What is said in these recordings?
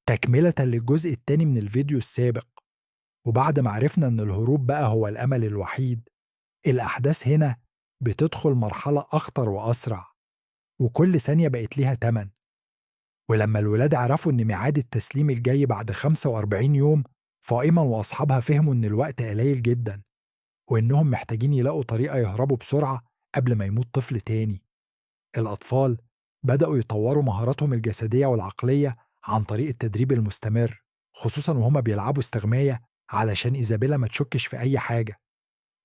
تكملة للجزء الثاني من الفيديو السابق. وبعد ما عرفنا إن الهروب بقى هو الأمل الوحيد، الأحداث هنا بتدخل مرحلة أخطر وأسرع، وكل ثانية بقت ليها تمن. ولما الولاد عرفوا إن ميعاد التسليم الجاي بعد 45 يوم، فايما وأصحابها فهموا إن الوقت قليل جدا، وإنهم محتاجين يلاقوا طريقة يهربوا بسرعة قبل ما يموت طفل تاني. الأطفال بدأوا يطوروا مهاراتهم الجسدية والعقلية عن طريق التدريب المستمر، خصوصا وهما بيلعبوا استغماية علشان إيزابيلا ما تشكش في أي حاجة.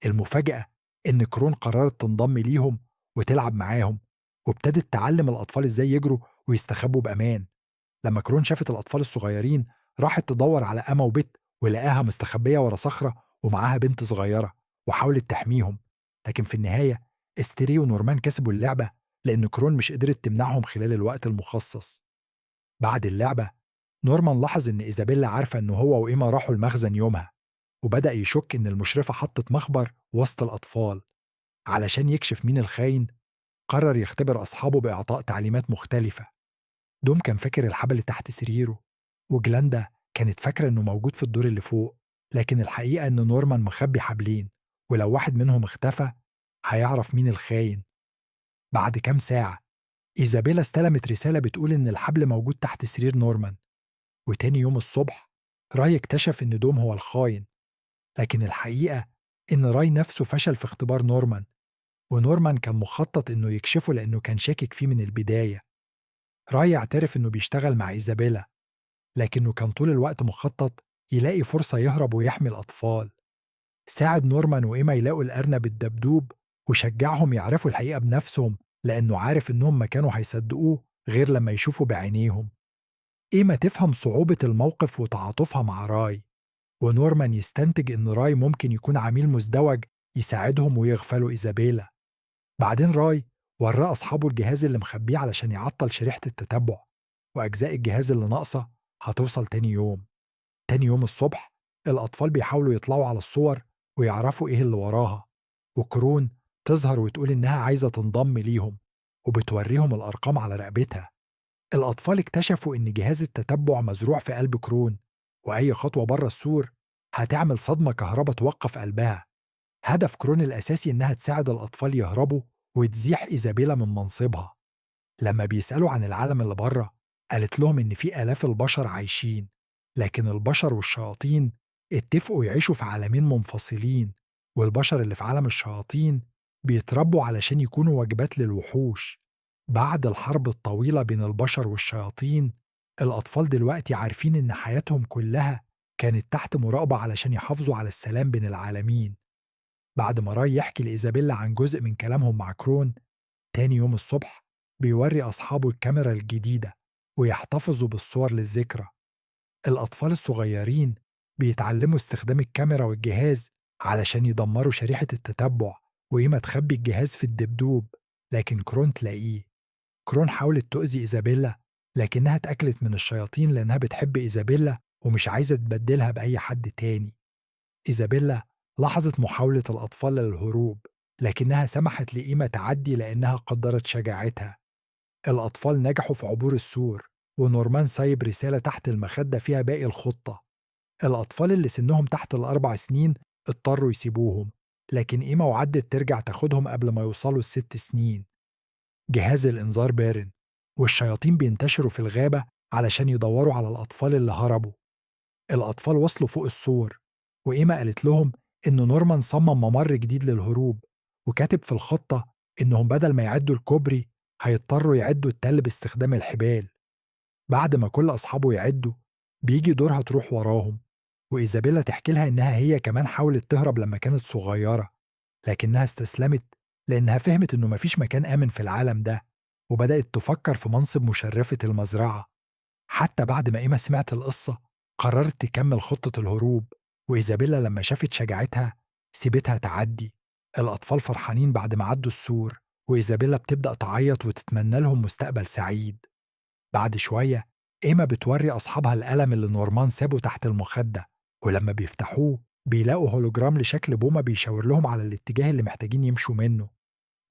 المفاجأة إن كرون قررت تنضم ليهم وتلعب معاهم، وابتدت تعلم الأطفال إزاي يجروا ويستخبوا بأمان. لما كرون شافت الأطفال الصغيرين راحت تدور على أما وبت، ولقاها مستخبية ورا صخرة ومعاها بنت صغيرة، وحاولت تحميهم. لكن في النهاية استري ونورمان كسبوا اللعبة لأن كرون مش قدرت تمنعهم خلال الوقت المخصص. بعد اللعبة نورمان لاحظ إن إيزابيلا عارفة إن هو وإيما راحوا المخزن يومها، وبدأ يشك إن المشرفة حطت مخبر وسط الأطفال. علشان يكشف مين الخاين قرر يختبر أصحابه بإعطاء تعليمات مختلفة. دوم كان فاكر الحبل تحت سريره، وجلاندا كانت فاكرة إنه موجود في الدور اللي فوق، لكن الحقيقة إن نورمان مخبي حبلين، ولو واحد منهم اختفى هيعرف مين الخاين. بعد كام ساعة إيزابيلا استلمت رسالة بتقول إن الحبل موجود تحت سرير نورمان. وتاني يوم الصبح راي اكتشف إن دوم هو الخاين، لكن الحقيقة إن راي نفسه فشل في اختبار نورمان، ونورمان كان مخطط إنه يكشفه لأنه كان شاكك فيه من البداية. راي اعترف إنه بيشتغل مع إيزابيلا، لكنه كان طول الوقت مخطط يلاقي فرصة يهرب ويحمي الأطفال. ساعد نورمان وإيما يلاقوا الأرنب الدبدوب وشجعهم يعرفوا الحقيقة بنفسهم، لأنه عارف إنهم ما كانوا هيصدقوه غير لما يشوفوا بعينيهم. إيما تفهم صعوبة الموقف وتعاطفها مع راي، ونورمان يستنتج إن راي ممكن يكون عميل مزدوج يساعدهم ويغفلوا إيزابيلا. بعدين راي وراه أصحابه الجهاز اللي مخبيه علشان يعطل شريحة التتبع، وأجزاء الجهاز اللي ناقصة هتوصل تاني يوم. تاني يوم الصبح الأطفال بيحاولوا يطلعوا على الصور ويعرفوا إيه اللي وراها، وكرون تظهر وتقول إنها عايزة تنضم ليهم، وبتوريهم الأرقام على رقبتها. الأطفال اكتشفوا إن جهاز التتبع مزروع في قلب كرون، وأي خطوة بره السور هتعمل صدمة كهرباء توقف قلبها. هدف كرون الأساسي إنها تساعد الأطفال يهربوا وتزيح إيزابيلا من منصبها. لما بيسألوا عن العالم اللي بره قالت لهم إن في آلاف البشر عايشين، لكن البشر والشياطين اتفقوا يعيشوا في عالمين منفصلين، والبشر اللي في عالم الشياطين بيتربوا علشان يكونوا وجبات للوحوش. بعد الحرب الطويلة بين البشر والشياطين، الأطفال دلوقتي عارفين إن حياتهم كلها كانت تحت مراقبة علشان يحافظوا على السلام بين العالمين. بعد ما راي يحكي لإيزابيلا عن جزء من كلامهم مع كرون، تاني يوم الصبح بيوري أصحابه الكاميرا الجديدة ويحتفظوا بالصور للذكرى. الأطفال الصغيرين بيتعلموا استخدام الكاميرا والجهاز علشان يدمروا شريحة التتبع، وإيما تخبي الجهاز في الدبدوب، لكن كرون تلاقيه. كرون حاولت تؤذي إيزابيلا، لكنها اتأكلت من الشياطين لأنها بتحب إيزابيلا ومش عايزة تبدلها بأي حد تاني. إيزابيلا لاحظت محاولة الأطفال للهروب، لكنها سمحت لإيما تعدي لأنها قدرت شجاعتها. الأطفال نجحوا في عبور السور، ونورمان سايب رسالة تحت المخدة فيها باقي الخطة. الأطفال اللي سنهم تحت ال4 سنين اضطروا يسيبوهم، لكن إيما وعدت ترجع تاخدهم قبل ما يوصلوا ال6 سنين. جهاز الإنذار بارن، والشياطين بينتشروا في الغابة علشان يدوروا على الأطفال اللي هربوا. الأطفال وصلوا فوق السور، وإيما قالت لهم إن نورمان صمم ممر جديد للهروب، وكاتب في الخطة إنهم بدل ما يعدوا الكوبري هيضطروا يعدوا التل باستخدام الحبال. بعد ما كل أصحابه يعدوا بيجي دورها تروح وراهم، وإيزابيلا تحكي لها إنها هي كمان حاولت تهرب لما كانت صغيرة، لكنها استسلمت لأنها فهمت إنه مفيش مكان آمن في العالم ده، وبدأت تفكر في منصب مشرفة المزرعة. حتى بعد ما إيما سمعت القصة قررت تكمل خطة الهروب، وإيزابيلا لما شافت شجاعتها سيبتها تعدي. الأطفال فرحانين بعد ما عدوا السور، وإيزابيلا بتبدأ تعيط وتتمنى لهم مستقبل سعيد. بعد شوية إيما بتوري أصحابها القلم اللي نورمان سابه تحت المخدة، ولما بيفتحوه بيلاقوا هولوجرام لشكل بومة بيشاور لهم على الاتجاه اللي محتاجين يمشوا منه.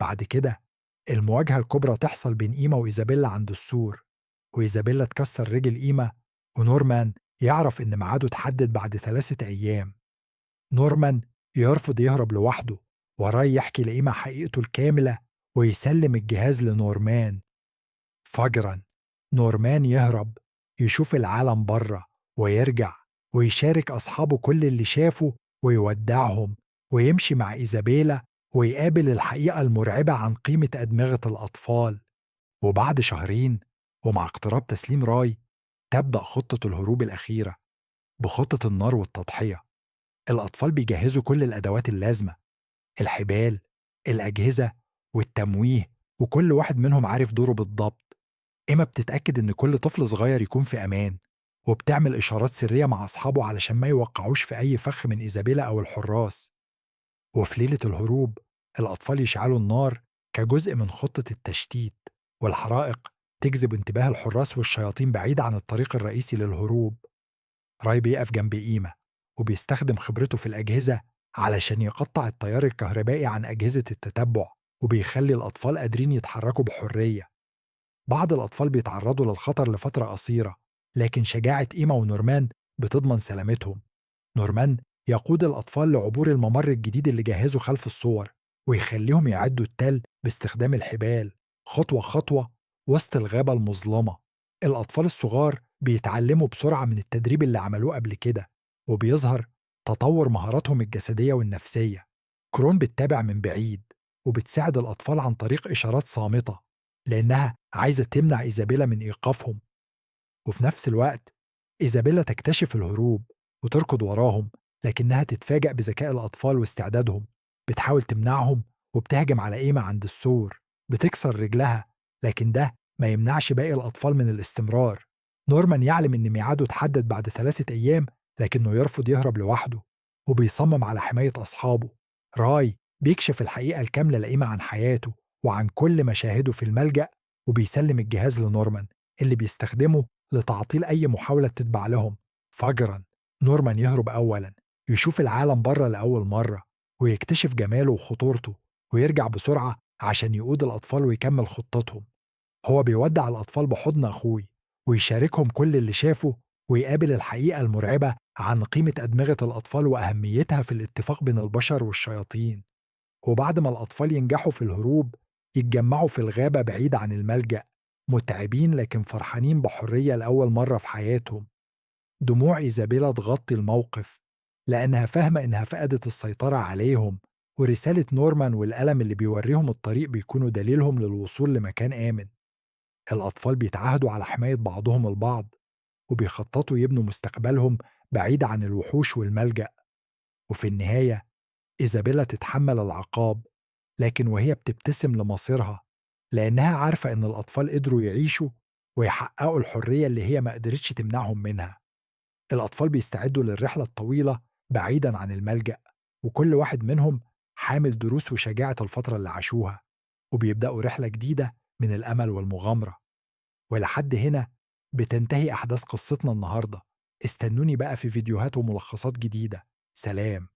بعد كده المواجهة الكبرى تحصل بين إيما وإيزابيلا عند السور، وإيزابيلا تكسر رجل إيما ونورمان يعرف إن ميعاده اتحدد بعد 3 أيام. نورمان يرفض يهرب لوحده، وراي يحكي لإيما حقيقته الكاملة ويسلم الجهاز لنورمان. فجرا نورمان يهرب، يشوف العالم بره ويرجع ويشارك أصحابه كل اللي شافه ويودعهم، ويمشي مع إيزابيلا ويقابل الحقيقة المرعبة عن قيمة أدمغة الأطفال. وبعد شهرين ومع اقتراب تسليم راي تبدأ خطة الهروب الأخيرة بخطة النار والتضحية. الأطفال بيجهزوا كل الأدوات اللازمة، الحبال، الأجهزة والتمويه، وكل واحد منهم عارف دوره بالضبط. إيما بتتأكد إن كل طفل صغير يكون في أمان، وبتعمل إشارات سرية مع أصحابه علشان ما يوقعوش في أي فخ من إيزابيلا أو الحراس. وفي ليلة الهروب الأطفال يشعلوا النار كجزء من خطة التشتيت، والحرائق تجذب انتباه الحراس والشياطين بعيد عن الطريق الرئيسي للهروب. راي بيقف جنب إيما وبيستخدم خبرته في الأجهزة علشان يقطع التيار الكهربائي عن أجهزة التتبع، وبيخلي الأطفال قادرين يتحركوا بحرية. بعض الأطفال بيتعرضوا للخطر لفترة قصيرة، لكن شجاعة إيما ونورمان بتضمن سلامتهم. نورمان يقود الأطفال لعبور الممر الجديد اللي جهزه خلف الصور، ويخليهم يعدوا التل باستخدام الحبال خطوة خطوة وسط الغابة المظلمة. الأطفال الصغار بيتعلموا بسرعة من التدريب اللي عملوه قبل كده، وبيظهر تطور مهاراتهم الجسدية والنفسية. كرون بتتابع من بعيد وبتساعد الأطفال عن طريق إشارات صامتة، لأنها عايزة تمنع إيزابيلا من إيقافهم. وفي نفس الوقت إيزابيلا تكتشف الهروب وتركض وراهم، لكنها تتفاجأ بذكاء الأطفال واستعدادهم. بتحاول تمنعهم وبتهجم على إيما عند السور، بتكسر رجلها، لكن ده ما يمنعش باقي الأطفال من الاستمرار. نورمان يعلم إن ميعاده اتحدد بعد 3 أيام، لكنه يرفض يهرب لوحده وبيصمم على حماية أصحابه. راي بيكشف الحقيقة الكاملة لإيما عن حياته وعن كل مشاهده في الملجأ، وبيسلم الجهاز لنورمان اللي بيستخدمه لتعطيل أي محاولة تتبع لهم. فجرا نورمان يهرب أولا، يشوف العالم بره لأول مرة ويكتشف جماله وخطورته، ويرجع بسرعة عشان يقود الأطفال ويكمل خطتهم. هو بيودع الأطفال بحضن أخوي ويشاركهم كل اللي شافه، ويقابل الحقيقة المرعبة عن قيمة أدمغة الأطفال وأهميتها في الاتفاق بين البشر والشياطين. وبعد ما الأطفال ينجحوا في الهروب يتجمعوا في الغابة بعيد عن الملجأ، متعبين لكن فرحانين بحرية لأول مرة في حياتهم. دموع إيزابيلا تغطي الموقف، لأنها فاهمة إنها فقدت السيطرة عليهم، ورسالة نورمان والألم اللي بيوريهم الطريق بيكونوا دليلهم للوصول لمكان آمن. الأطفال بيتعاهدوا على حماية بعضهم البعض، وبيخططوا يبنوا مستقبلهم بعيد عن الوحوش والملجأ. وفي النهاية إيزابيلا تتحمل العقاب، لكن وهي بتبتسم لمصيرها، لأنها عارفة إن الأطفال قدروا يعيشوا ويحققوا الحرية اللي هي ما قدرتش تمنعهم منها. الأطفال بيستعدوا للرحلة الطويلة بعيدا عن الملجأ، وكل واحد منهم حامل دروس وشجاعة الفترة اللي عاشوها، وبيبدأوا رحلة جديدة من الأمل والمغامرة. ولحد هنا بتنتهي أحداث قصتنا النهاردة. استنوني بقى في فيديوهات وملخصات جديدة. سلام.